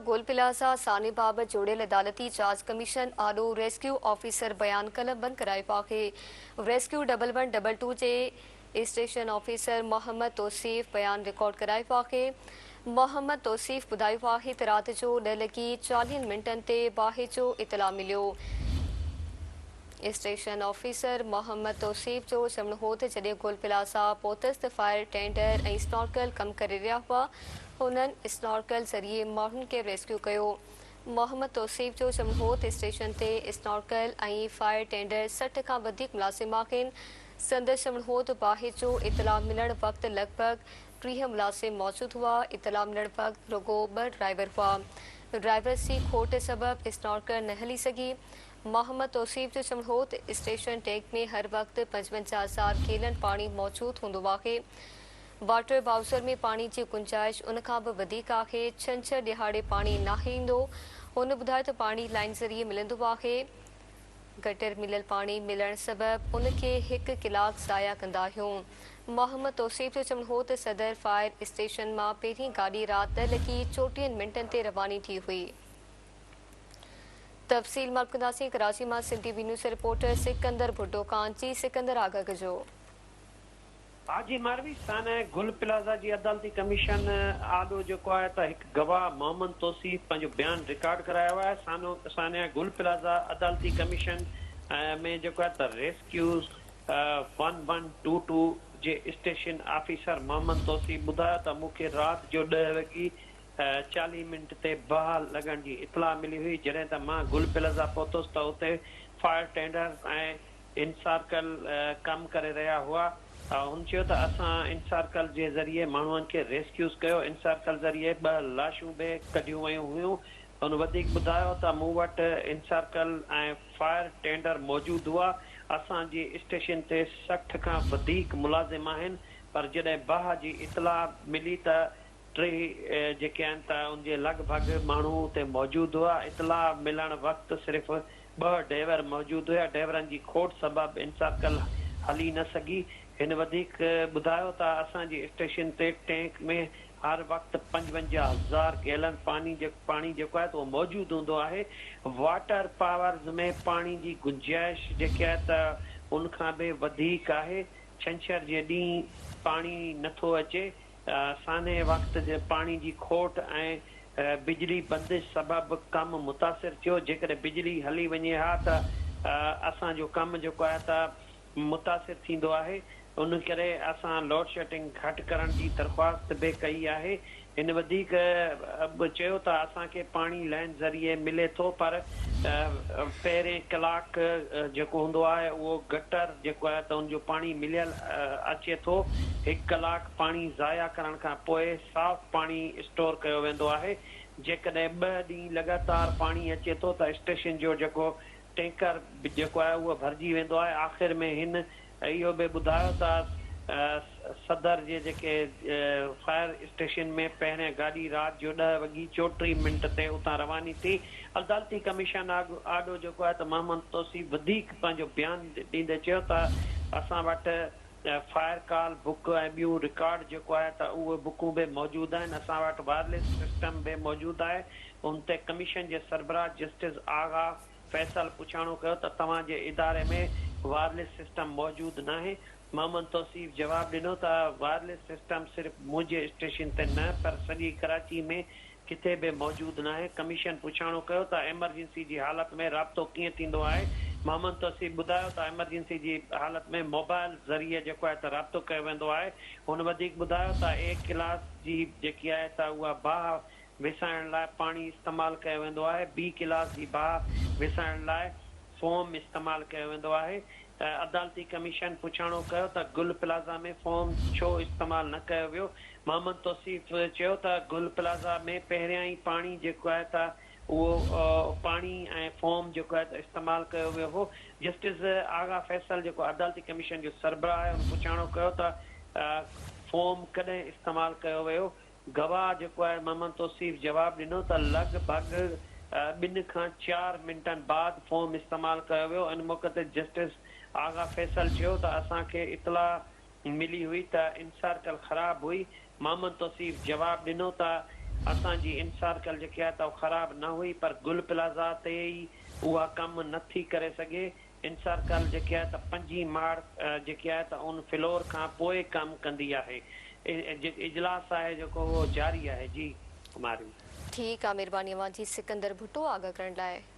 گل plaza سانحي بابت جوڙيل عدالتي جاچ ڪميشن آڏو ريسڪيو آفيسر بيان قلمبند ڪرايو آهي. Rescue double one double two جي اسٽيشن آفيسر محمد توصيف بيان رڪارڊ ڪرايو آهي. محمد توصيف ٻڌايو آهي ته رات جو ڏهه لڳي چاليهن منٽن تي باهه جو اطلاع مليو. اسٽيشن آفيسر محمد توصيف جو چوڻ هو ته جڏهن گل پلازا پهتس ته فائر ٽينڊر ۽ اسنارڪل ڪم ڪري رهيا هئا، هنن اسنارڪل ذريعي ماڻهن کي ريسڪيو ڪيو. محمد توصيف جو چوڻ هو ته اسٽيشن تي اسنارڪل ۽ فائر ٽينڊر 60 کان وڌيڪ ملازم آهن. سندس چوڻ هو ته باهه جو اطلاع ملڻ وقت لڳ ڀڳ 30 ملازم موجود هئا، اطلاع ملڻ وقت رڳو ٻه ڊرائيور هئا، ڊرائيورز جي کوٽ سبب اسنارڪل نه هلي سگهي. محمد توصيف جو چوڻ هو ته اسٽيشن ٽينڪ ۾ هر وقت 55 هزار گيلن پاڻي موجود هوندو آهي، واٽر باؤزر ۾ پاڻي جي گنجائش ان کان به وڌيڪ آهي، ڇنڇر ڏهاڙي پاڻي ناهي ايندو، هن ٻڌايو ته پاڻي لائين ذريعي ملندو آهي، گٽر مليل پاڻي ملڻ سبب ان کي هڪ ڪلاڪ ضايع ڪندا آهيون. محمد توصيف جو چوڻ هو ته صدر فائر اسٽيشن مان پهرين گاڏي رات ڏهه لڳي چوٽيهن منٽن تي رواني ٿي هئي. تفصيل معلوم ڪنداسين ڪراچي مان Sindh T V news reporter Sikandar Bhutto کان جي سڪندر آگاهه ڪجو. حاجي ماروي سانحه گل پلازا جي عدالتي ڪميشن آڏو جيڪو آهي ته هڪ گواهه محمد توصيف پنهنجو بيان رڪارڊ ڪرايو آهي سانحه گل پلازا عدالتي ڪميشن ۾ جيڪو آهي ته ريسڪيوز ون ون ٽو ٽو جي اسٽيشن آفيسر محمد توصيف ٻڌايو ته مون کي رات جو ڏهه وڳي 40 منٽ تي باهه لڳڻ جي اطلاع ملي هئي، جڏهن ته مان گل پلازا پهتس ته اتي فائر ٽينڊرز ۽ انسارڪل ڪم ڪري رهيا هئا. هن چيو ته اسان انسارڪل جي ذريعي ماڻهن کي ريسڪيوز ڪيو، انسارڪل ذريعي ٻه لاشون به ڪڍيون ويون هيون. هن وڌيڪ ٻڌايو ته مون وٽ انسارڪل ۽ فائر ٽينڊر موجود هئا، اسان جي اسٽيشن تي 60 کان وڌيڪ ملازم آهن، پر جڏهن باهه جي اطلاع ملي ته ٽي جيڪي آهن ته ان جي لڳ ڀڳ ماڻهو اتي موجود هئا. اطلاع ملڻ وقت صرف ٻه ڊيور موجود هيا. ڊيورن جي کوٽ سبب انسرڪل هلي نه سگهي. هن وڌيڪ ٻڌايو ته اسان جي اسٽيشن تي ٽينڪ ۾ هر وقت 55 هزار گيلن پاڻي جيڪو آهي ته اهو موجود هوندو آهي. واٽر پاورز ۾ پاڻي جي گنجائش جيڪي آهي ته ان کان به وڌيڪ آهي. ڇنڇر جي ڏينهن پاڻي نٿو اچي. سانحي وقت پاڻي جي کوٽ ۽ بجلي بندش سبب ڪم متاثر ٿيو، جيڪڏهن بجلي هلي وڃي ها ته اسان جو ڪم جيڪو آهي ته متاثر ٿيندو آهي، ان ڪري اسان لوڊشيڊنگ گهٽ ڪرڻ جي درخواست به ڪئي آهي. هن وڌيڪ چيو ته اسان کي پاڻي لائين ذريعي ملي ٿو پر پهرين ڪلاڪ جيڪو هوندو آهي اهو گٽر جيڪو آهي ته ان جو پاڻي مليل اچي ٿو، هڪ ڪلاڪ پاڻي ضايع ڪرڻ کان پوء صاف پاڻي اسٽور ڪيو ويندو آهي، جيڪڏهن ٻه ڏينهن لڳاتار پاڻي اچي ٿو ته اسٽيشن جو جيڪو ٽينڪر جيڪو آهي اهو ڀرجي ويندو آهي، آخر ۾ هن اهو به ٻڌايو ته صدر جي جيڪي فائر اسٽيشن ۾ پهرين گاڏي رات جو ڏهه وڳي 34 منٽ تي اتان رواني ٿي. عدالتي ڪميشن آڏو جيڪو آهي ته محمد توصيف وڌيڪ پنهنجو بيان ڏيندي چيو ته اسان وٽ فائر ڪال بڪ ۽ ٻيون رڪارڊ جيڪو آهي ته اهي بڪون به موجود آهن، اسان وٽ وائرليس سسٽم به موجود آهي. ان تي ڪميشن جي سربراهه جسٽس آغا فيصل پڇاڻو ڪيو ته توهان جي اداري ۾ وائرليس سسٽم موجود ناهي؟ محمد توصيف جواب ڏنو ته وائرليس سسٽم صرف منهنجي اسٽيشن تي نه پر سڄي ڪراچي ۾ ڪٿي به موجود ناهي. ڪميشن پڇاڻو ڪيو ته ايمرجنسي جي حالت ۾ رابطو ڪيئن ٿيندو آهي؟ محمد توصيف ٻڌايو ته ايمرجنسي جي حالت ۾ موبائل ذريعي جيڪو آهي ته رابطو ڪيو ويندو آهي. هن وڌيڪ ٻڌايو ته اي ڪلاس جي جيڪي آهي ته اها باهه وسائڻ لاء پاڻي استعمال ڪيو ويندو آهي، بي ڪلاس جي باهه وسائڻ لاء فوم استعمال ڪيو ويندو آهي. عدالتي ڪميشن پڇاڻو ڪيو ته گل پلازا ۾ فوم ڇو استعمال نه ڪيو ويو؟ محمد توصيف چيو ته گل پلازا ۾ پهريان ئي پاڻي جيڪو آهي ته اهو پاڻي ۽ فوم جيڪو آهي ته استعمال ڪيو ويو هو. جسٽس آغا فيصل جيڪو عدالتي ڪميشن جو سربراهه آهي ان پڇاڻو ڪيو ته فوم ڪڏهن استعمال ڪيو ويو؟ گواهه جيڪو آهي محمد توصيف جواب ڏنو ته لڳ ڀڳ ٻن کان چار منٽن بعد فوم استعمال ڪيو ويو. ان موقعي تي جسٽس آغا فيصل چيو ته اسان کي اطلاع ملي هئي ته انسرڪل خراب هئي. محمد توصيف جواب ڏنو ته اسان جي انسارڪل جيڪي آهي ته خراب نه هئي پر گل پلازا تي ئي اها ڪم نه ٿي ڪري سگهي. انسارڪل جيڪي آهي ته پنجين ماڙ جيڪي آهي ته ان فلور کان پوء ڪم ڪندي آهي. اجلاس آهي جيڪو اهو جاري آهي. جي ماروي. ٺيڪ آ مھرباني اوھان جي سڪندر ڀٽو آگاھ ڪرڻ لاء.